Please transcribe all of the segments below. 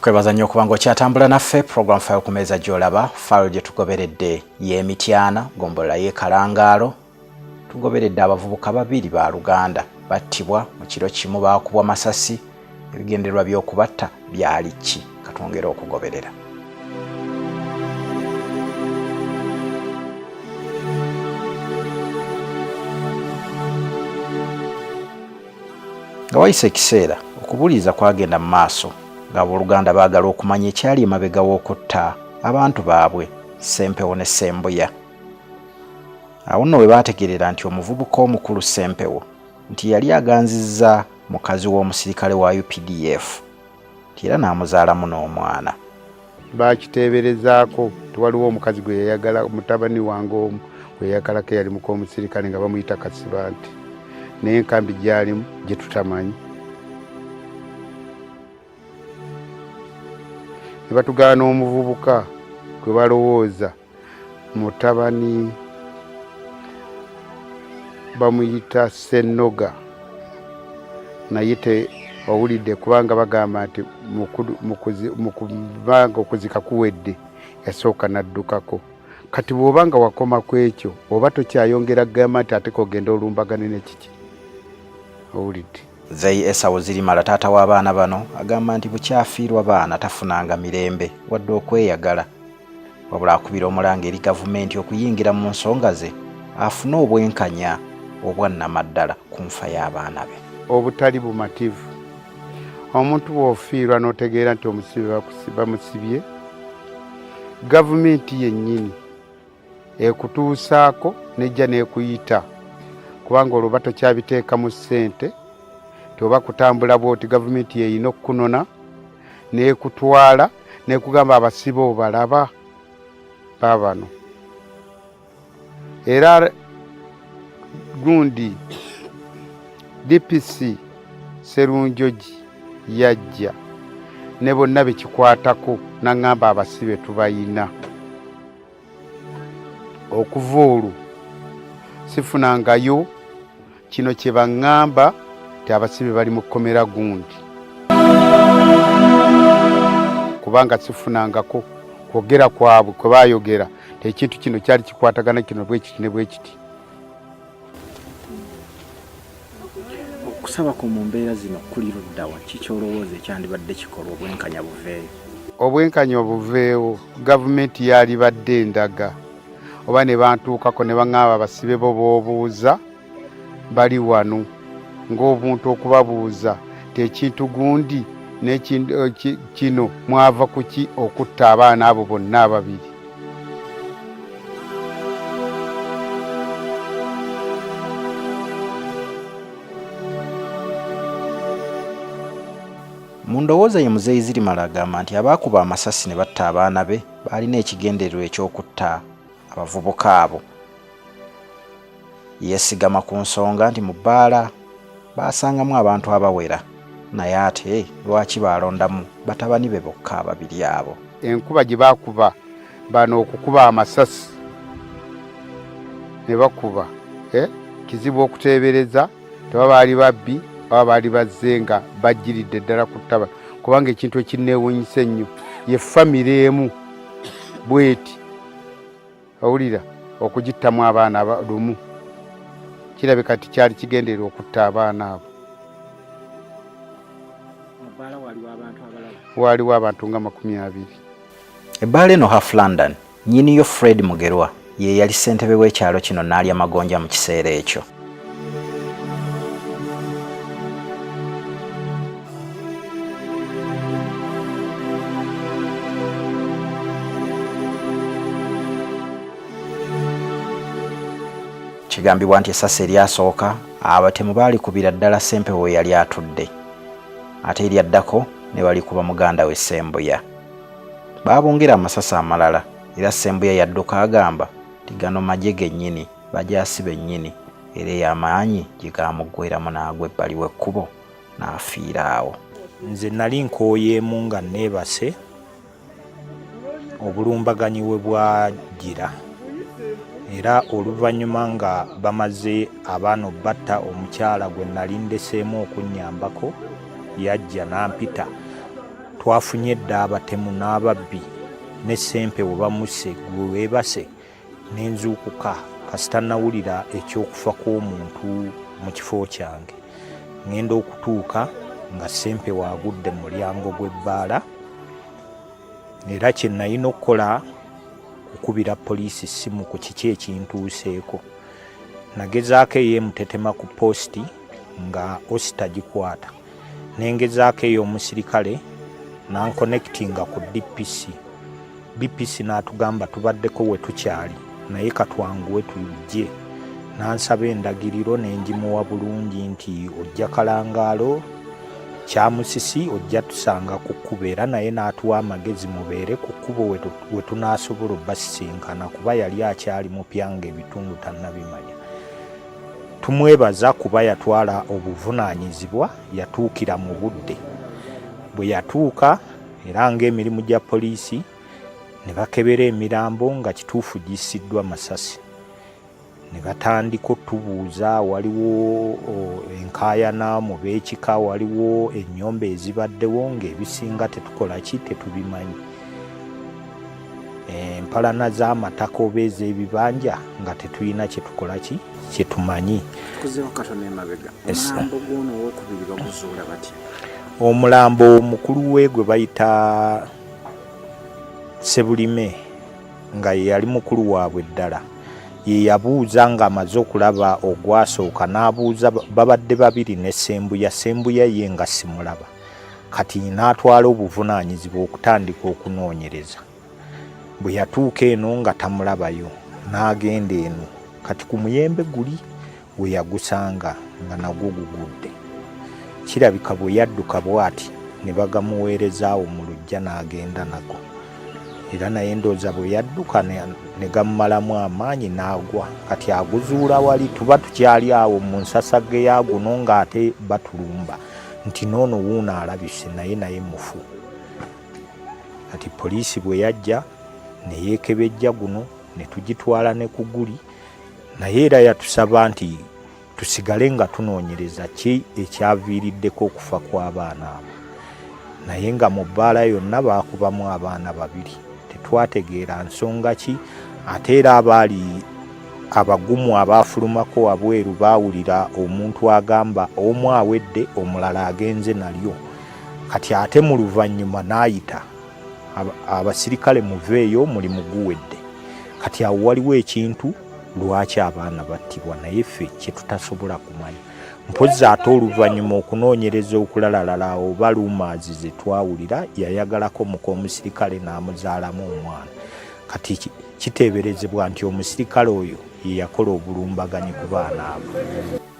Tukwebaza nnyo okuba nga okyatambula naffe. Program File ku meeza gy'olaba, file gye tugoberedde y'Emityana, gombolola y'e Kalangaalo. Tugoberedde abavubuka babiri ba luganda battibwa mu kiro kimu, baakubwa masasi. Ebigendererwa by'okubatta byali ki? Katwongere okugoberera. Nga wayise ekiseera, okubuuliriza kwagenda mu maaso ng'abooluganda baagala okumanya ekyali emabega w'okutta abantu baabwe Ssempewo ne Ssembuya. Awo nno we baategeerera nti omuvubuka omukulu Ssempewo nti yali aganzizza mukazi w'omusirikale wa UPDF nti era n'amuzaalamu n'omwana. Bakiteeberezaako nti waliwo omukazi gwe yayagala, mutabani wange omu gwe yayagalako eyali muka omusirikale nga bamuyita Kasibanti, naye enkambi gyalimu gye tutamanyi. Ne batugaana omuvubuka gwe balowooza mutabani bamuyita Ssennoga, naye te owulidde kubanga bagamba nti mukubanga okuzika kuwedde yasooka n'addukako. Kati bw'oba nga wakoma ku ekyo oba tokyayongera kugamba nti ate kogenda olumbagane ne kiki, owulidde. Zei Esau Zirimala, taata w'abaana bano, agamba nti bukyafiirwa baana tafunanga mirembe wadde okweyagala, wabula akubira omulanga eri gavumenti okuyingira mu nsonga ze afune obwenkanya obwa nnamaddala ku nfa y'abaana be. Obutali bumativu, omuntu bw'ofiirwa n'otegeera nti omusibe bamusibye, gavumenti yennyini ekutuusaako nejja n'ekuyita, kubanga olwo oba tokyabiteekamu ssente nti oba kutambula bw'oti, gavumenti yeyina okukunona n'ekutwala nekugamba abasibe obalaba babano. Era gundi DPC Serunjogi yajja ne bonna bekikwatako naŋŋamba abasibe tubayina. Okuva olwo sifunangayo kino kye baŋŋamba nti abasibe bali mu kkomera gundi, kubanga sifunangako kwogera kwabwe kwe baayogera nti ekintu kino kyali kikwatagana kino bwe kiti ne bwe kiti. Okusaba kwo mu mbeera zino kuli ludda wa? Ki ky'olowooza ekyandibadde kikolwa obwenkanya buveeyo? Obwenkanya obuveewo, gavumenti yaalibadde endaga oba ne bantuukako ne baŋŋamba abasibe bo b'obuuza bali wano, ng'obuntu okubabuuza nti ekintu gundi kino mwava ku ki okutta abaana abo bonna ababiri. Mu ndowooza ye, Muzeeyi Zirimala agamba nti abaakuba amasasi ne batta abaana be baalina ekigendererwa eky'okutta abavubuka abo. Yeesigama ku nsonga nti mu bbaala baasangamu abantu abawera, naye ate lwaki baalondamu batabani be bokka ababiri abo? Enkuba gye baakuba bano okukuba amasasi ne bakuba, kizibu okuteebereza teba baali babbi oba baali bazze nga bajjiridde ddala ku ttaba, kubanga ekintu ekinneewuunyisa ennyo ye famire emu bweti owulira okugittamu abaana lumu, kirabika nti kyali kigendererwa okutta abaana abo. Waaliwo abantu nga 20. Ebbaala eno Half London, nnyiniyo Fred Mugerwa ye yali ssentebe w'ekyalo kino Naalya Magonja mu kiseera ekyo. Kigambibwa nti essasi eryasooka abatemu baalikubira ddala Ssempewo we yali atudde, ate eryaddako ne balikuba muganda we Ssembuya. Baabongera amasasi amalala era Ssembuya yadduka agamba nti gano magye gennyini, bajaasi bennyini, era eyo amaanyi gye gaamuggweeramu n'agwa ebbali w'ekkubo n'afiira awo. Nze nali nkooyeemu nga nneebase obulumbaganyi we bwajjira, era oluvannyuma nga bamaze abaana obbatta, omukyala gwe nali ndeseemu okunnyambako yajja n'ampita. Twafunye dda abatemu n'ababbi ne Ssempewo bamusse gwe weebase ne nzuukuka kasita nawulira eky'okufa kw'omuntu mu kifo kyange. Ŋŋenda okutuuka nga Ssempewo agudde mu mulyango gw'ebbaala era kye nalina okukola kukubira poliisi ssimu ku kiki ekintuuseeko. Nagezaako ey'emutetema ku poositi nga osita gikwata ne ngezaako ey'omusirikale n'ankonekitinga ku DPC. DPC n'atugamba tubaddeko we tukyali naye katwanguwe tujje. N'ansaba endagiriro ne ngimuwa bulungi nti ojja Kalangaalo Kyamusisi ojja tusanga ku kkubo era naye n'atuwa amagezi mubeere ku kkubo we tunaasobola obasisinkana kuba yali akyali mupya ng'ebitundu tannabimanya. Tumwebaza kuba yatwala obuvunaanyizibwa yatuukira mu budde. Bwe yatuuka era ng'emirimu gya poliisi ne bakebera emirambo nga kituufu gissiddwa masasi. Ne batandika otubuuza waliwo enkaayana mu b'ekika, waliwo ennyombo ezibaddewo ng'ebisinga tetukola ki tetubimanyi. Empalana z'amataka oba ez'ebibanja nga tetulina kye tukola ki kye tumanyi. Tukuzeewo katono emabega, omulambo gw'ono ow'okubiri baguzuula batya? Omulambo mukulu we gwe bayita Ssebulime nga ye yali mukulu waabwe ddala ye yabuuza ng'amaze okulaba ogwasooka n'abuuza babadde babiri ne Ssembuya, Ssembuya ye nga simulaba kati n'atwala obuvunaanyizibwa okutandika okunoonyereza. Bwe yatuuka eno nga tamulabayo n'agenda eno kati ku muyembe guli we yagusanga nga nagwo gugudde. Kirabika bwe yadduka bw'ati ne bagamuweereza awo mu luggya n'agenda nago. Era naye ndowooza bwe yadduka ne gamumalamu amaanyi n'agwa. Kati aguzuula wali tuba tukyali awo mu nsasagge ya guno ng'ate batulumba nti n'ono wuuno alabise naye naye mufu. Kati poliisi bwe yajja ne yeekebejja guno ne tugitwala ne ku guli naye era yatusaba nti tusigale nga tunoonyereza ki ekyaviiriddeko okufa kw'abaana abo naye nga mu bbaala yonna baakubamu abaana babiri tetwategeera nsonga ki ate era abaali abagumu abaafulumako wabweru baawulira omuntu agamba omu awedde omulala agenze nalyo kati ate mu luvannyuma n'ayita abasirikale muveeyo omulimu guwedde kati awo waliwo ekintu lwaki abaana battibwa naye ffe kyetutasobola kumanya mpozzi ate oluvannyuma okunoonyereza okulalalala oba lumaazi ze twawulira yayagalako muka omusirikale n'amuzaalamu omwana kati kiteeberezebwa nti omusirikale oyo ye yakola obulumbaganyi ku baana abo.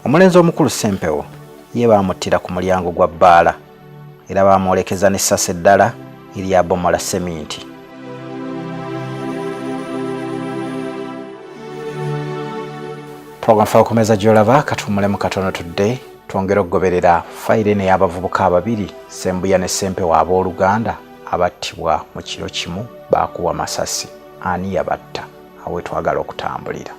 Omulenzi omukulu Ssempewo ye baamuttira ku mulyango gwa bbaala era baamwolekeza n'essasi eddala eryabomola seminti. Program File ku mmeeza gy'olaba katuwummulemu katono tudde twongere okugoberera fayiro eno ey'abavubuka ababiri Ssembuya ne Ssempewo abooluganda abattibwa mu kiro kimu baakubwa masasi. Ani yabatta? Awo we twagala okutambulira.